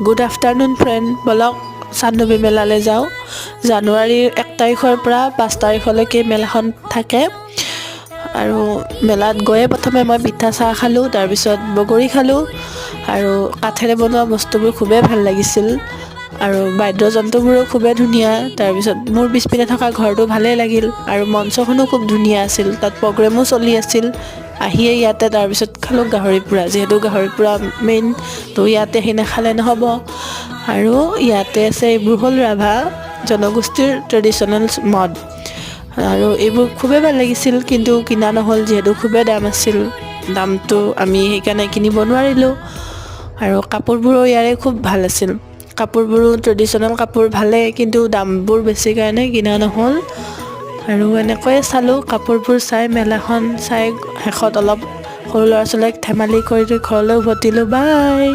Good afternoon friend. ব'লক, চান্দডুবি মেলালৈ যাওঁ। জানুৱাৰীৰ 1 তাৰিখৰ পৰা 5 তাৰিখলৈকে মেলাখন থাকে। আৰু মেলাত গৈয়ে প্ৰথমে মই পিঠা চাহ খালোঁ, তাৰপিছত বগৰী খালোঁ আৰু কাঠেৰে বনোৱা বস্তুবোৰ খুবেই ভাল লাগিছিল আৰু বাদ্যযন্ত্ৰবোৰো খুবেই ধুনীয়া। তাৰপিছত মোৰ পিছপিনে থকা ঘৰটো ভালেই লাগিল আৰু মঞ্চখনো খুব ধুনীয়া আছিল। তাত প্ৰগ্ৰেমো চলি আছিল। আহিয়ে ইয়াতে তাৰপিছত খালোঁ গাহৰি পোৰা। যিহেতু গাহৰি পোৰা মেইন, তো ইয়াতে আহি নাখালে নহ'ব। আৰু ইয়াতে আছে, এইবোৰ হ'ল ৰাভা জনগোষ্ঠীৰ ট্ৰেডিশ্যনেল মদ আৰু এইবোৰ খুবেই ভাল লাগিছিল, কিন্তু কিনা নহ'ল, যিহেতু খুবেই দাম আছিল। দামটো আমি সেইকাৰণে কিনিব নোৱাৰিলোঁ। আৰু কাপোৰবোৰো ইয়াৰে খুব ভাল আছিল। কাপোৰবোৰো ট্ৰেডিশ্যনেল কাপোৰ ভালেই, কিন্তু দামবোৰ বেছি কাৰণে কিনা নহ'ল। আৰু এনেকৈয়ে চালোঁ। কাপোৰবোৰ চাই, মেলাখন চাই শেষত অলপ সৰু ল'ৰা ছোৱালীক ধেমালি কৰি ঘৰলৈ উভতিলোঁ। বাই।